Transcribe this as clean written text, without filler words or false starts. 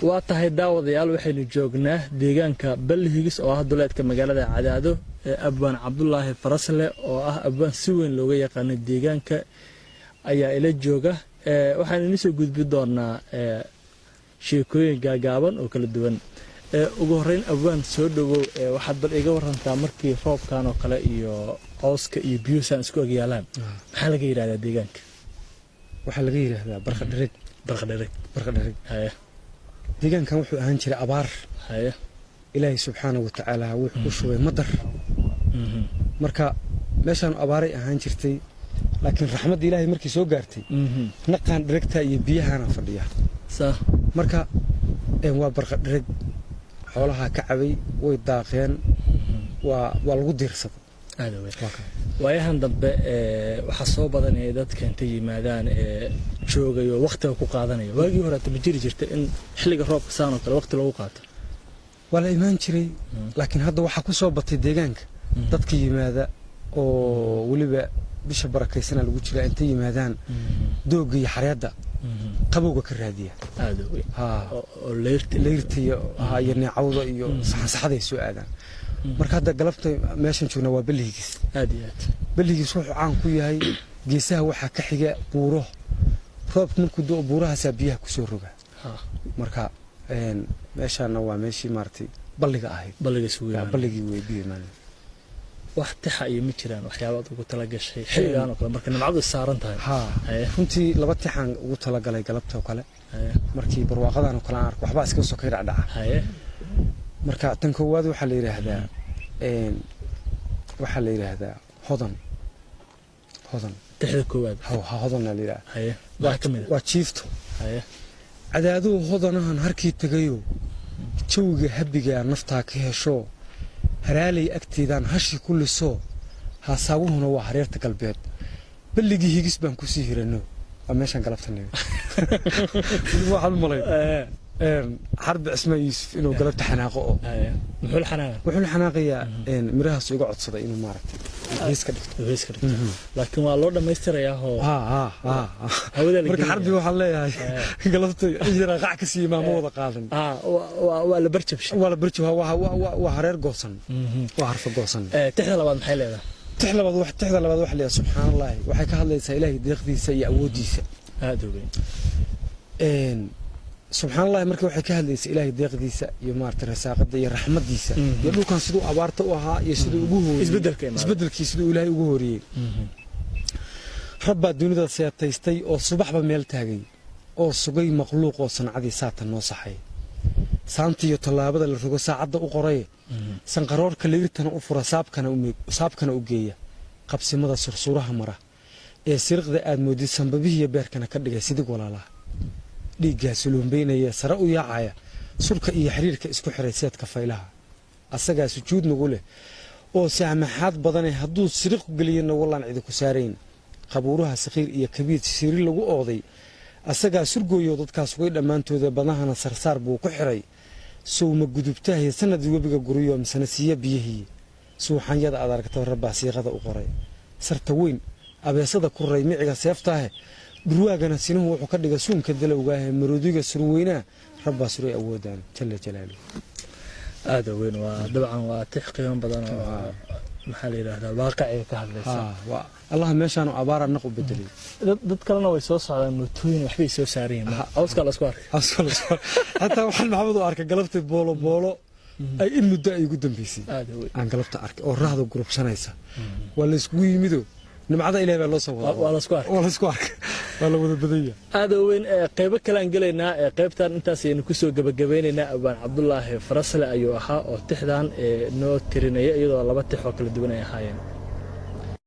Waa tahay, daawadayaal, waxaynu joognaa deegaanka Balhigis oo ah duleedka magaalada Cadaado. Ee Abwaan Cabdulaahi Farasle oo ah abwaan si weyn looga yaqaano deegaanka ayaa ila jooga. Waxaan idin soo gudbi doonaa sheekooyin gaagaaban oo kala duwan. Ugu horeyn, abwaan, soo dhowow. Waxaad bal iga warantaa, markii roobkan oo kale iyo cawska iyo biyuhusaan isku agyaalaan, maxaa laga yidhahdaa deegaanka? Waxaa laga yidhaahdaa barqa dhereg. Barqadhereg. Barqa dhereg. Haye. Deegaankan wuxuu ahaan jiray abaar. Ilaahay subxaana wa tacaala wuxuu ku shubay madar. Marka meeshaan abaaray ahaan jirtay, laakiin raxmadda Ilaahay markii soo gaartay, naqaan dheregtaa iyo biyahaana fadhiya. Marka waa barqa dhereg, xoolaha ka cabay, way daaqeen, waa lagu diirsaday. Aada weyn. Waayahan dambe waxaa soo badanaya dadka intay yimaadaan ee joogayo, waktiga ku qaadanaya. Waagii horeeta ma jiri jirta in xilliga roobka saan oo kale waqti loogu qaato? Waa la imaan jiray, laakiin hadda waxaa ku soo batay deegaanka dadka yimaada oo weliba bisha barakaysana lagu jira, intay yimaadaan doogga iyo xareedda qabowga ka raadiya. Aada weyn. Oo leyrta. Leyrta iyo iyo neecawda iyo saxansaxaday soo aadaan. Marka hadda galabta meeshan joogna waa Balhigis. Aada iyo aad. Balhigis wuxuu caan ku yahay geesaha waxaa ka xiga buuro. Roobka markuu doo, buurahaasaa biyaha kusoo roga. Marka meeshaana waa meeshii maaragtay balliga ahayd. Balliga isugu yimaadeen. Balligii wey, biyo imaaneen. Wax tixa iyo ma jiraan waxyaabaad ugu tala gashay xilligan oo kale marka nimcadu is saaran tahay? Haa. Runtii laba tixaan ugu talagalay galabta oo kale. Markii barwaaqadan oo kale aan arko, waxbaa iska sokay dhacdhaca. Marka tan koowaad waxaa la yidhaahdaa Hodan, Hodan. Tixda koowaad. Ha, Hodana la yidhahdaa. Haye, maxaa ka mid a? Waa jiifto. Cadaaduhu hodanahan harkii tegayo, jawiga habbigaa naftaa ka hesho, haraalay agteedaan hashi ku liso, haasaawuhuna waa hareerta galbeed, balligii Higis baan kusii hiranno. Waa meeshaan galabta nimid. Weliba waxaad u malay Xarbi Cismaan Yuusuf inuu galabta xanaaqo oo Haye, muxuu la xanaaqa? Wuxuu la xanaaqayaa mirahaas iga codsaday inuu maaragtay hees ka dhigto. Hees ka dhigto, laakiin waa loo dhammaystirayaa oo ha ha ha hawada la Marka gelinaya. Xarbi waxaan leeyahay galabta yaraa qac ka siiya, maama wada qaadan. Waa la barjabshay. Waa la barji, waa hareer goosan, waa harfa goosan. Tixda labaad maxay leedahay? Tixda labaad waxa la yidhaha Subxaan Allahi. Waxay ka hadlaysaa Ilaahay deeqdiisa iyo awooddiisa. Aada u weyn. Subxaan Allahi, marka waxay ka hadlaysaa Ilaahay deeqdiisa iyo maaragtay rasaaqada iyo raxmaddiisa iyo dhulkan siduu abaarta u ahaa iyo siduu ugu hooriyey. Isbeddelka imaaday. Isbeddelkii siduu Ilaahay ugu hooriyey. Rabbaa dunida seetaystay oo subaxba meel taagay oo sugay makhluuq oo sancadii saatan noo saxay, saantiiyo tallaabada la rogo saacadda u qoray, sanqaroorka leyrtana u fura, saabkana u geeya, qabsimada sursuuraha mara ee siriqda aad moodid, sanbabihiiyo beerkana ka dhigay sidig walaalaha, dhiiggaa suluumbaynaya sare u yaacaya, surka iyo xiriirka isku xiray seedka faylaha, asagaa sujuud nagu leh oo saamaxaad badane. Hadduu siriq ku geliyana, wallaan cidi ku saarayn. Qabuuraha sakhiir iyo kabiir siri lagu ooday asagaa surgooyo, dadkaas sugay dhammaantooda, badahana sarsaar buu ku xiray. Sowma gudubtahiy sanadii webiga guriyo, misana siiya biyihii suuxanyada aad aragta, rabbaa siiqada u qoray. Sarta weyn abeesada ku ray miciga seeftaahe, dhurwaagana sinuhu wuxuu ka dhigay suunka dalowgaahe, maroodiga surweynaa rabbaa suray awoodaan, jalla jalaaluhu. Aada u weyn. Waa dabcan waa tix qiimo badan oo, maxaa la yidhahdaa, waaqiciga ka hadlaysa. Allaha meeshaanu abaara naq u bedelay. Dad kalena way soo socdaan, mootooyin waxbay soo saaran yihiin, cawskaa la isku arkay. Xataa waxaan, Maxamed, u arkay galabtay boolo boolo ay in muddo ay ugu dambeysay Aada u weyn. aan galabta arkay oo rahda gurubsanaysa. Waa la iskugu yimido, nimcada Ilahay baa loo soo wada. Waa la isku arkay. Waa la isku arkay, waa la wada badanya. Aada u weyn. Qeybo kale aan gelaynaa. Qeybtan intaas ayaynu kusoo gebagabeynaynaa. Abwaan Cabdulaahi Farasle ayuu ahaa oo tixdan noo tirinaya, iyadoo laba tix oo kala duwan ay ahaayeen.